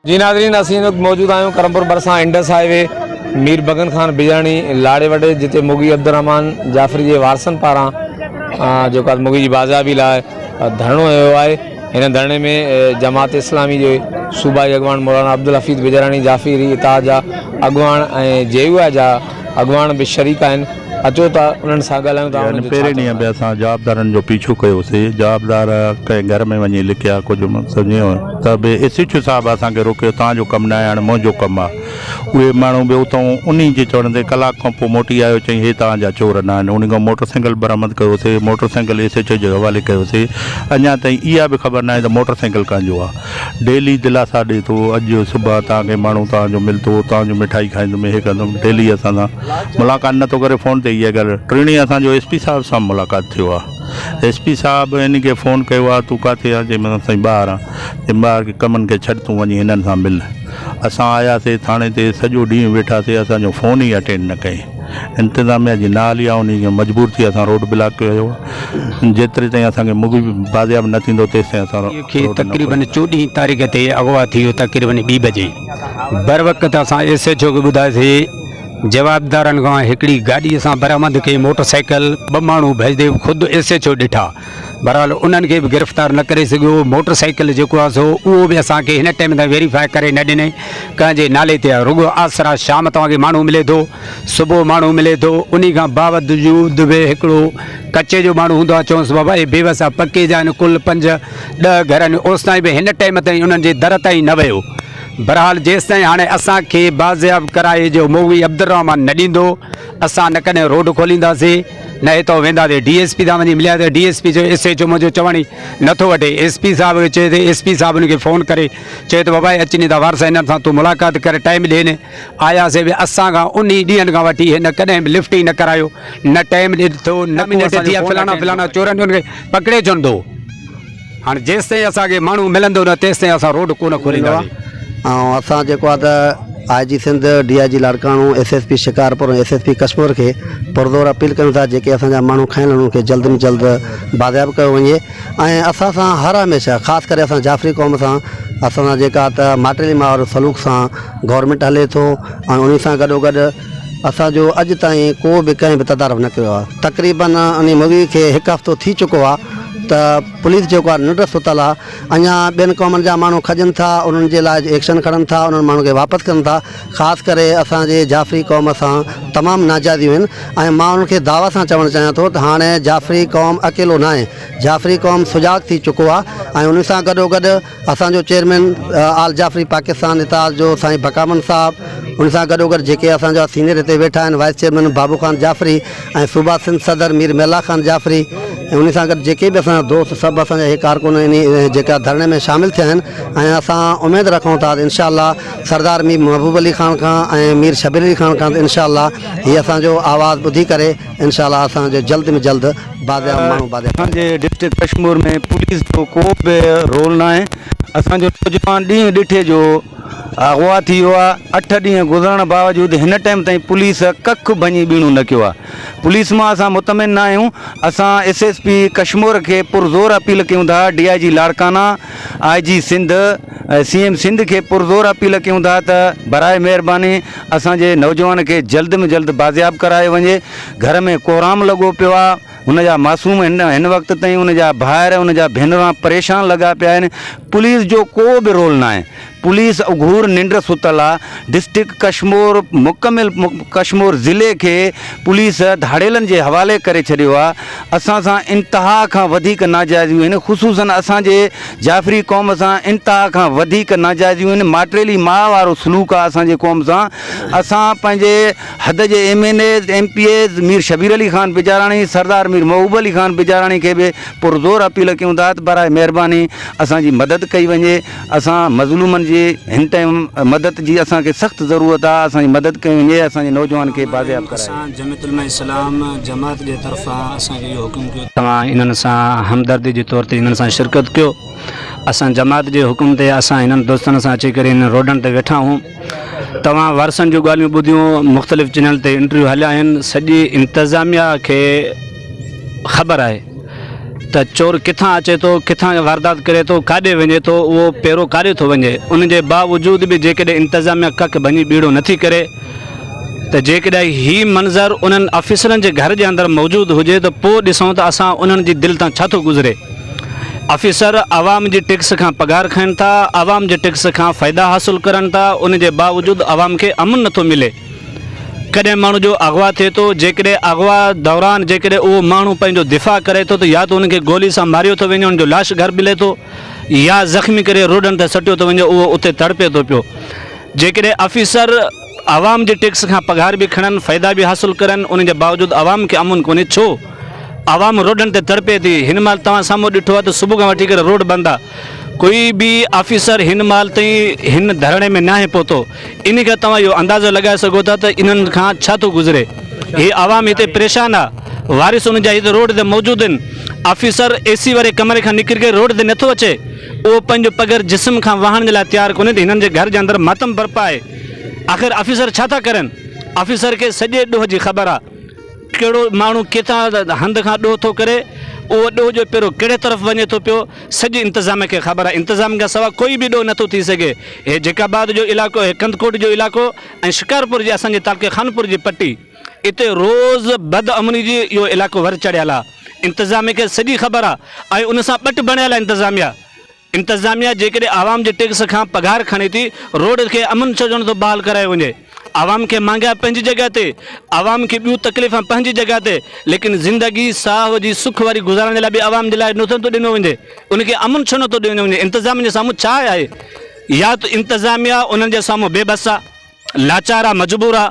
جي ناظرين اسين هن وقت موجود آهيون ڪرمپور ڀرسان انڊس هاء وي مير بگن خان بجاڻي لاڙي وٽ جتي موڳي عبدالرحمان جعفري جي وارثن پاران جيڪو آهي موڳي جي بازيابي لاء ڌرڻو هنيو ويو آهي هن ڌرڻي ۾ جماعت اسلامي جي صوبائي اڳواڻ مولانا عبدالحفيظ بجاراڻي جعفري اتحاد جا اڳواڻ ۽ جي يو آء جا اڳواڻ به شريڪ آهن اچو ته انهن سان ڳالهايون ته يعني انهن جو ڇا پهرين چوڻ ڏينهن آهي. به اسان جوابدارن جو پيڇو ڪيوسي، جوابدار ڪنهن گهر ۾ وڃي لڪيا، ڪجهه سمجهيو ته به ايس ايڇ او صاحب اسان کي روڪيو توهان جو ڪم ناهي هاڻي منهنجو ڪم آ. اهي ماڻهو به اتئون انهي جي چوڻ تي ڪلاڪ کان پوء موٽي آيو چئين هي توهان جا چور ناهن انهي کان موٽر سائيڪل برآمد ڪيوسي، motor cycle S H O جي حوالي ڪيوسي، اڃا تائين اها به خبر ناهي ته موٽر سائيڪل ڪنهن جو آ. ڊيلي دلاسا ڏي ٿو اڄ صبح توهان کي ماڻهو توهان جو ملتو توهان جو مٺائي کائيندم هي ڪندم ڊيلي اسان سان ملاقات نٿو ڪري فون تي اها ڳالهه ٽيڻي اسان جو ايس پي صاحب سان ملاقات ٿيو آ ايس پي صاحب ان کي فون ڪيو آ تون ڪاٿي آ چي مان سائين ٻاهر آ چي ٻاهر کي ڪمن کي ڇڏ تون وڃي هنن سان مل اسان آياسي ٿاڻي تي سڄو ڏينهن ويٺاسي اسان جو فون ئي اٽينڊ نه ڪئي انتظاميا جي نااهلي آ انهي کي مجبور ٿي اسان روڊ بلاڪ ڪيو آ جيتري تائين اسان کي مغوي بازياب نه ٿيندو تيستائين اسان کي روڊ نه تقريبن کولينداسين. چوڏهين تاريخ تي اغوا ٿي ويو تقريبن ٻي بجي بروقت اسان ايس ايڇ او کي ٻڌايوسي جوابدارن کان هڪڙي گاڏي اسان برآمد ڪئي موٽر سائيڪل ٻه ماڻهو ڀڄندي خود ايس ايڇ او ڏٺا بهرحال انهن کي به گرفتار نه ڪري سگهيو موٽر سائيڪل جيڪو آهي سو اهو به اسان کي هن ٽائيم تائين ويريفائي ڪري نه ڏني ڪنهن جي نالي تي آهي رڳو آسرا شام توهان کي ماڻهو ملي ٿو صبح ماڻهو ملي ٿو انهي کان باوجود به هڪڙو ڪچي جو ماڻهو هوندو آهي چونس بابا اهي بيوس آهي پڪي جا آهن ڪل پنج ڏهه گهر آهن اوستائين به هن ٽائيم تائين انهن جي در تائين نه ويو بھرحال جيستائين ھاڻي اسان کي بازياب ڪرائي جو مغوي عبدالرحمان نه ڏيندو اسان نه ڪڏھن روڊ کولينداسين نه ھتان وينداسين ڊي ايس پي سان وڃي ملياسين ڊي ايس پي چيو ايس ايڇ او منھنجو چوڻ ئي نٿو وٺي ايس پي صاحب کي چيو ايس پي صاحب ان کي فون ڪري چيو ته بابا اچني ٿا وارث ھنن سان تون ملاقات ڪر ٽائيم ڏين آياسين به اسان کان انھي ڏينھن کان وٺي ھن ڪڏھن به لفٽ ئي نه ڪرايو نه ٽائيم ڏٺو نه ڪو اسان جو فلاڻا فلاڻا چورن کي پڪڙي ڇڏندو. هاڻ جيستائين اسان کي ماڻهو ملندو نه تيستائين اسان روڊ ڪونه کولينداسين. ۽ اسان جيڪو آ ته I G Sindh, D I G Larkana, S S P Shikarpur ۽ S S P Kashmore کي پرزور اپيل ڪيون ٿا جيڪي اسان جا ماڻهو کنيل آهن انهن کي جلد ۾ جلد بازياب ڪيو وڃي ۽ اسان سان هر هميشه خاص ڪري اسان جعفري قوم سان اسان سان جيڪا ته ماٽيلي ماء وارو سلوڪ سان گورنمينٽ هلي ٿو ۽ انهي سان گڏو گڏ اسان جو اڄ تائين ڪو به ڪنهن به تدارڪ نه ڪيو آهي تقريبن انهي مغوي کي هڪ هفتو ٿي چڪو آهي ته پوليس جيڪو آهي ننڊ ستل آهي اڃا ٻين قومن جا ماڻهو کڄن ٿا انهن جي لاء ايڪشن کڻن ٿا انهن ماڻهن کي واپس ڪن ٿا خاص ڪري اسان جي جعفري قوم سان تمام ناجائزيون آهن ۽ مان انهن کي دعويٰ سان چوڻ چاهيان ٿو ته هاڻي جعفري قوم اڪيلو ناهي جعفري قوم سجاڳ ٿي چڪو آهي ۽ انهي سان گڏوگڏ اسان جو چيئرمين آل جعفري پاڪستان اتحاد جو سائين بقامن صاحب ان سان گڏوگڏ جيڪي اسان جا سينئر هتي ويٺا آهن وائيس چيئرمين بابو خان جعفري ۽ صوبا سنڌ صدر مير ميلا خان جعفري ۽ ان سان گڏ جيڪي به اسان جا دوست سڀ اسان جا هي ڪارڪن انهي جيڪا ڌرڻي ۾ شامل ٿيا آهن ۽ اسان اميد رکون ٿا ته انشاء الله سردار مير محبوب علي خان کان ۽ مير شبير علي خان کان ته انشاء الله هي اسان جو آواز ٻڌي ڪري انشاء الله اسان جو جلد ۾ جلد بازياب ماڻهو بازياب اسان جي ڊسٽرڪٽ ڪشمور ۾ پوليس جو ڪو به رول ناهي اسان جو نوجوان ڏينهن ڏٺي جو اغوا ٿي ويو آهي اٺ ڏينهن گذرڻ باوجود هن ٽائيم تائين پوليس ڪک ڀڃي ٻيڻو نه ڪيو آهي پوليس مان اسان مطمئن نه آهيون اسان ايس ايس پي ڪشمور کي پرزور اپيل ڪيون ٿا D I G Larkana I G Sindh C M Sindh کي پرزور اپيل ڪيون ٿا ته برائي مهرباني اسان جي نوجوان کي جلد ۾ جلد بازياب ڪرايو وڃي گهر ۾ ڪهرام لڳو پيو آ هن جا معصوم هن هن وقت تائين ان جا ڀائر ان جا ڀينران پريشان لڳا پيا آهن پوليس جو ڪو به رول ناهي پوليس اگهور ننڊ ستل آ ڊسٽرڪٽ ڪشمور مڪمل ڪشمور ضلعي کي پوليس ڌاڙيلن جي حوالي ڪري ڇڏيو آ اسان سان انتها کان وڌيڪ ناجائزيون آهن خصوصن اسان جي جعفري قوم سان انتها کان وڌيڪ ناجائزيون آهن ماٽيلي ماء وارو سلوڪ آ اسان جي قوم سان اسان پنهنجي حد جي M N As, M P As Mir Shabbir Ali Khan Bijarani, Sardar Mir Mehboob Ali Khan Bijarani کي به پرزور اپيل ڪيون ٿا ته براء مهرباني اسان جي مدد ڪئي وڃي اسان مظلومن جي هن ٽائيم مدد جي اسان کي سخت ضرورت آ اسان جي مدد ڪئي وڃي اسان جي نوجوان کي بازياب ڪرايو. اسان جمعيت علماء اسلام جماعت جي طرفان اسان کي اهو حڪم ڪيو. توهان انهن سان همدردي جي طور تي انهن سان شرڪت ڪيو اسان جماعت جي حڪم تي اسان هنن دوستن سان اچي ڪري هنن روڊن تي ويٺا آهيون. توهان وارثن جون ڳالهيون ٻڌيون مختلف چينل تي انٽرويو هليا آهن سڄي انتظاميا کي خبر آهي ته. ته چور ڪٿان اچي ٿو، ڪٿان واردات ڪري ٿو، ڪاڏي وڃي ٿو، اهو پيرو ڪاڏي ٿو وڃي، ان جي باوجود به جيڪڏهن انتظاميا ڪک ڀڃي ٻيڙو نٿي ڪري ته جيڪڏهن هي منظر انهن آفيسرن جي گهر جي اندر موجود هجي ته پوء ڏسون ته اسان انهن جي دل تان ڇا ٿو گذري. آفيسر عوام جي ٽيڪس کان پگهار کائن ٿا، عوام جي ٽيڪس کان فائدا حاصل ڪرن ٿا، ان جي باوجود عوام کي امن نٿو ملي. ڪڏهن ماڻهو جو اغوا ٿئي ٿو، جيڪڏهن اغوا دوران جيڪڏهن اهو ماڻهو پنهنجو دفاع ڪري ٿو ته يا ته ان کي گولي سان ماريو ٿو وڃي ان جو لاش گهر ملي ٿو يا زخمي ڪري روڊن تي سٽيو ٿو وڃي اهو اتي تڙپي ٿو پيو. جيڪڏهن آفيسر عوام جي ٽيڪس کان پگهار به کڻن، فائدا به حاصل ڪرن ان جي باوجود عوام کي امن ڪونهي ڇو؟ عوام روڊن تي تڙپي ٿي، هن مهل توهان سامهون ڏٺو آهي ته صبح کان وٺي ڪري روڊ بند آهي، ڪوئي به آفيسر هن مهل تائين هن ڌرڻي ۾ ناهي پهتو، انهي کان توهان اهو اندازو لڳائي سگهو ٿا ته انهن کان ڇا ٿو گذري، هي عوام هتي پريشان آهي، وارث ان جا هتي روڊ تي موجود آهن، آفيسر اي سي واري ڪمري کان نڪري ڪري روڊ تي نٿو اچي، اهو پنهنجو پگهر جسم کان وهڻ جي لاء تيار ڪونهي ته هنن جي گهر جي اندر ماتم برپا آهي، آخر آفيسر ڇا ٿا ڪرن، آفيسر کي سڄي ڏوهه جي خبر آهي. ڪهڙو ماڻهو ڪٿان هنڌ کان ڏوهه ٿو ڪري، اهو ڏوهه جو پيرو ڪهڙي طرف وڃي ٿو پيو، سڄي انتظاميه کي خبر آهي. انتظاميه کان سواء ڪوئي به ڏوهه نٿو ٿي سگهي. هي جيڪب آباد جو علائقو، هي ڪنڌڪوٽ جو علائقو ۽ شڪارپور جي اسان جي تعلقي خانپور جي پٽي، اتي روز بدامني جي اهو علائقو ور چڙهيل آهي. انتظاميه کي سڄي خبر آهي ۽ ان سان ٻٽ بڻيل آهي انتظاميه. انتظاميا جيڪڏهن عوام جي ٽيڪس کان پگهار کڻي ٿي، روڊ کي امن ڇو جو نٿو بحال ڪرايو وڃي؟ عوام کي مهانگائي پنهنجي جڳهه تي، عوام کي ٻيون تڪليفان پنهنجي جڳهه تي، ليڪن زندگي ساهه جي سک واري گذارڻ جي لاء به عوام جي لاء نٿو ڏنو وڃي، ان کي امن ڇو نٿو ڏنو وڃي؟ انتظاميا جي سامهون ڇا آهي؟ يا ته انتظاميا انهن جي سامهون بي بس آ، لاچار آ، مجبور آ،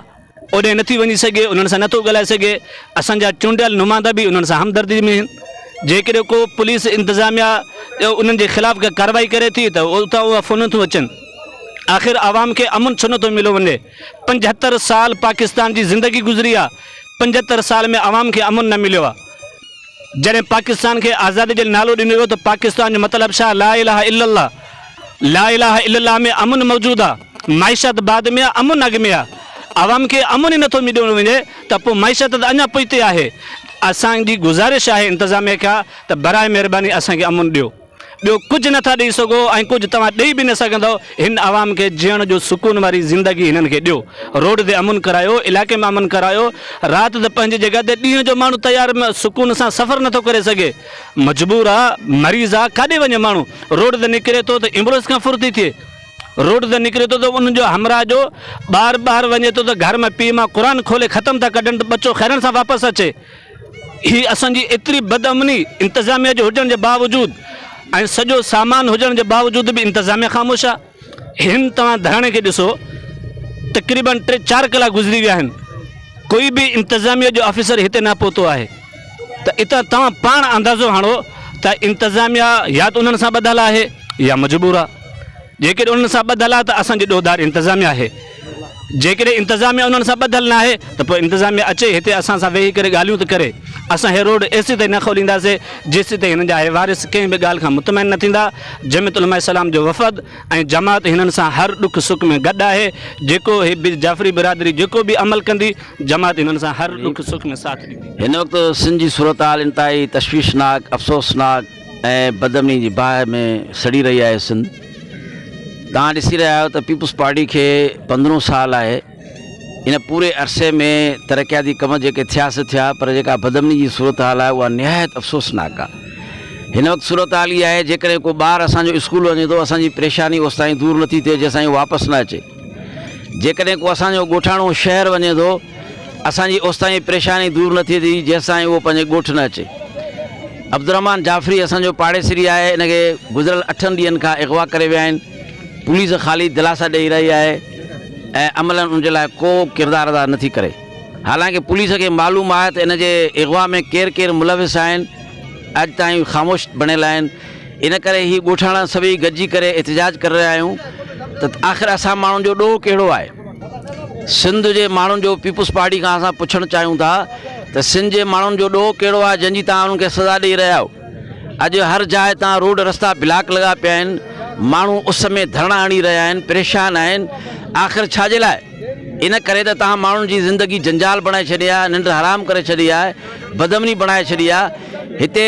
اوڏي نٿي وڃي سگهي، انهن سان نٿو ڳالهائي سگهي، اسان جا چونڊيل نمائندا به انهن سان همدردي ۾ آهن، جيڪڏهن ڪو پوليس انتظاميا انهن جي خلاف ڪا ڪارروائي ڪري ٿي ته اتان اها فونون ٿيون اچن، آخر عوام کي امن ڇو نٿو مليو وڃي، 75 سال پاڪستان جي زندگي گذري آ، 75 سال ۾ عوام کي امن نه مليو آ. جڏهن پاڪستان کي آزادي جو نالو ڏنو ويو ته پاڪستان جو مطلب ڇا؟ لا اله الا الله. لا اله الا الله ۾ امن موجود آ. معيشت بعد ۾ آ، امن اڳ ۾ آ. عوام کي امن ئي نٿو مليو وڃي ته پوء معيشت ته اڃا پوئتي آهي. اسان جي گذارش آهي انتظاميه کان ته براء مهرباني اسان کي امن ڏيو. ٻيو ڪجهه نٿا ڏئي سگهو ۽ ڪجهه توهان ڏئي به نه سگهندؤ، هن عوام کي جيئڻ جو سڪون واري زندگي هنن کي ڏيو، روڊ تي امن ڪرايو، علائقي ۾ امن ڪرايو، رات ته پنهنجي جڳهه تي ڏينهن جو ماڻهو تيار سڪون سان سفر نٿو ڪري سگهي، مجبور آ، مريض آ، ڪاڏي وڃي ماڻهو، روڊ تي نڪري ٿو ته ايمبولنس کان ڦر ٿي ٿئي، روڊ تي نڪري ٿو ته ان جو همراهه جو ٻار ٻاهر وڃي ٿو ته گهر ۾ پيء ماء قرآن کولي ختم ٿا ڪڍن ته ٻچو خيرن سان واپس اچي. هي اسان جي ايتري بدامني انتظاميه جي هجڻ جي باوجود ۽ سڄو سامان هجڻ جي باوجود به انتظاميه خاموش آ. هن توهان ڌرڻي کي ڏسو تقريبن ٽي چار ڪلاڪ گذري ويا آهن ڪوئي به انتظاميه جو آفيسر هتي نه پهتو آهي ته اتان توهان پاڻ اندازو هڻو ته انتظاميه يا ته انهن سان ٻڌل آهي يا مجبور آ. جيڪڏهن انهن سان ٻڌل آ ته اسان جي ڏوهدار انتظاميه آهي. جيڪڏهن انتظاميه انهن سان ٻڌل ناهي ته پوء انتظاميه اچي هتي اسان سان ويهي ڪري ڳالهيون ته ڪري. اسان هي روڊ ايسيتائين نه کولينداسين جيسيتائين هنن جا هي وارث ڪنهن به ڳالهه کان مطمئن نه ٿيندا. جمعيت علماء اسلام جو وفد ۽ جماعت هنن سان هر ڏک سک ۾ گڏ آهي. جيڪو هي جعفري برادري جيڪو به عمل ڪندي جماعت هنن سان هر ڏک سک ۾ ساٿ ڏيندي. هن وقت سنڌ جي صورتحال انتهائي تشويشناڪ، افسوسناڪ ۽ بدامني جي باهه ۾ سڙي رهي آهي سنڌ. توهان ڏسي رهيا آهيو ته پيپلز پارٽي کي پندرهون سال آهي ان پوري عرصي ۾ ترقياتي ڪم جيڪي ٿيا سي ٿيا پر جيڪا بدامني جي صورتحال آهي اها نهايت افسوسناڪ آهي هن وقت صورتحال اها آهي جيڪڏهن ڪو ٻار اسان جو اسڪول وڃي ٿو اسان جي پريشاني اوستائين دور نٿي ٿئي جيستائين واپس نه اچي جيڪڏهن ڪو اسان جو ڳوٺاڻو شهر وڃي ٿو اسان جي اوستائين پريشاني دور نه ٿئي ٿي جيستائين اهو پنهنجي ڳوٺ نه اچي. عبدالرحمان جعفري اسان جو پاڙيسري آهي ان کي گذريل اٺن ڏينهن کان اغوا ڪري ويا آهن پوليس خالي دلاسا ڏئي رهي آهي ۽ عملاً ان جي لاء ڪو ڪردار ادا نٿي ڪري حالانڪه پوليس کي معلوم آهي ته ان جي اغوا ۾ ڪير ڪير ملوث آهن اڄ تائين خاموش بڻيل آهن ان ڪري هي ڳوٺاڻا سڀئي گڏجي ڪري احتجاج ڪري رهيا آهيون ته آخر اسان ماڻهن جو ڏوهه ڪهڙو آهي سنڌ جي ماڻهن جو پيپلز پارٽي کان اسان پڇڻ چاهيون ٿا ته سنڌ جي ماڻهن جو ڏوهه ڪهڙو آهي جنهن جي توهان انهن کي سزا ڏئي رهيا آهيو اڄ هر جاء تان روڊ رستا بلاڪ لڳا پيا آهن ماڻهو اس ۾ ڌرڻا هڻي رهيا آهن پريشان آهن آخر ڇا جي لاء ان ڪري ته توهان ماڻهن جي زندگي جنجال بڻائي ڇڏي آهي ننڊ حرام ڪري ڇڏي آهي بدامني بڻائي ڇڏي آهي هتي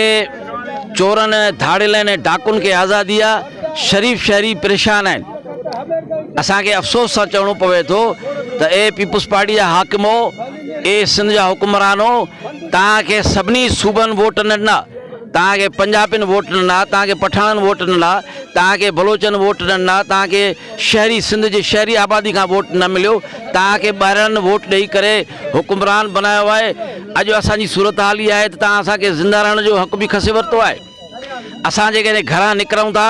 چورن ڌاڙيلن ۽ ڊاڪن کي آزادي آ، شريف شهري پريشان آهن. اسان کي افسوس سان چوڻو پوي ٿو ته اي پيپلز پارٽي جا حاڪمو، اي سنڌ جا حڪمرانو، توهان کي سڀني صوبن ووٽ نه ڏنا، توهان کي پنجابين ووٽ نه ڏنا، توهان کي پٺاڻن ووٽ نه ڏنا، توهان کي بلوچن ووٽ نه ڏنا، توهان کي شهري سنڌ جي شهري آبادي کان ووٽ نه مليو، توهان کي ٻاهرين ووٽ ڏئي ڪري حڪمران بنايو آهي، اڄ اسان جي صورتحال اها آهي ته توهان اسان کي زنده رهڻ جو حق به کسي ورتو آهي. اسان جيڪڏهن گهران نڪرون ٿا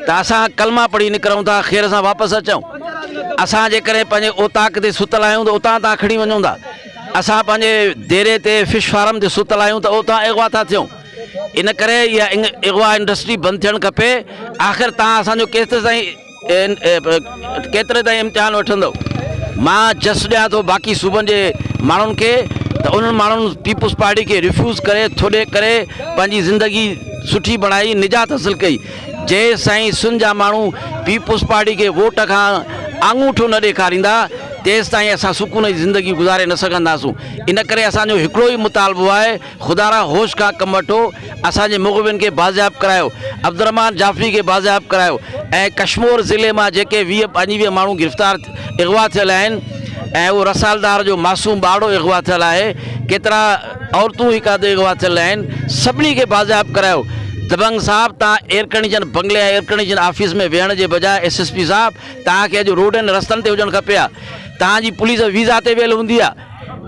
ته اسان ڪلما پڙهي نڪرون ٿا خير سان واپس اچون. اسان جيڪڏهن پنهنجي اوطاق تي ستل آهيون ته اتان توهان کڻي وڃون ٿا. اسان پنهنجي ديري تي فش فارم تي ستل آهيون ته اتان اغوا ٿا ٿيون. ان ڪري اها اغوا انڊسٽري بند ٿيڻ کپي. آخر توهان اسان جو ڪيستائين ڪيتري تائين امتحان وٺندؤ؟ مان جس ڏيان ٿو باقي صوبن جي ماڻهن کي ته انهن ماڻهن پيپلز پارٽي کي ريفيوز ڪري ٿڏي ڪري پنهنجي زندگي سٺي بڻائي نجات حاصل ڪئي جيستائين سنڌ جا ماڻهو پيپلز پارٽي کي ووٽ کان آڱوٺو نه ڏيکاريندا تيستائين اسان سڪون جي زندگي گذاري نه سگهنداسون ان ڪري اسان جو هڪڙو ئي مطالبو آهي خدارا هوش کان ڪم وٺو، اسان جي مغوين کي بازياب ڪرايو، عبدالرحمان جعفري کي بازياب ڪرايو ۽ ڪشمور ضلعي مان جيڪي 20 25 ماڻهو گرفتار اغوا ٿيل آهن ۽ اهو رسالدار جو معصوم ٻارڙو اغوا ٿيل آهي، ڪيترا عورتون هڪ اڌ اغوا ٿيل آهن، سڀني کي بازياب ڪرايو. دبنگ صاحب توهان ايئرڪنڊيشن بنگلي ۽ ايئرڪنڊيشن آفيس ۾ ويهڻ جي بجاء ايس ايس پي صاحب توهان کي اڄ روڊن رستن تي هجڻ کپي ها، توهان جي پوليس ويزا تي ويل هوندي ها.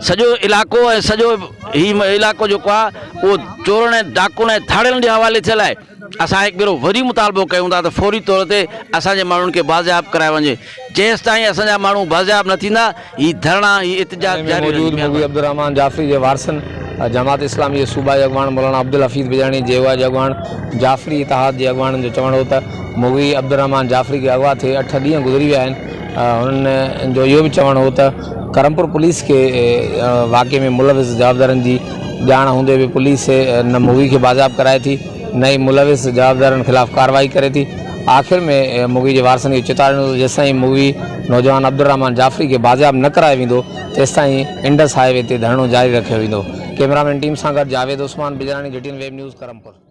سڄو علائقو ۽ سڄو هي علائقو جيڪو آهي اهو چورن ۽ ڊاڪن ۽ ڌاڙيلن جي حوالي ٿيل آهي اسان هڪ ڀيرو وري مطالبو ڪيون ٿا ته فوري طور تي اسان جي ماڻهن کي بازياب ڪرايو وڃي جيستائين اسان جا ماڻهو بازياب نه ٿيندا هي ڌرڻا هي احتجاج ۾ جاري موجود رهندي مولوي مهرباني. عبدالرحمان جعفري جي وارثن جماعت اسلامي جي صوبائي اڳواڻ مولانا عبدالحفيظ بجاڻي جي واء جي اڳواڻ جعفري اتحاد جي اڳواڻن جو چوڻ هو ته مولوي عبدالرحمان جعفري کي اغوا ٿئي اٺ ڏينهن گذري ويا آهن هنن جو اهو به چوڻ هو ته ڪرمپور پوليس کي واقعي ۾ ملوث جوابدارن جي ڄاڻ هوندي به پوليس نه مغوي کي بازياب ڪرائي ٿي نه ئي ملوث جوابدارن خلاف ڪارروائي ڪري ٿي آخر ۾ مغوي جي وارثن کي چتاء ڏنو ته جيستائين مغوي نوجوان عبدالرحمان جعفري کي بازياب نه ڪرايو ويندو تيستائين انڊس هاء وي تي ڌرڻو جاري رکيو ويندو ڪئميرامين ٽيم سان گڏ Javed Usman Bijarani G T N web news Karampur.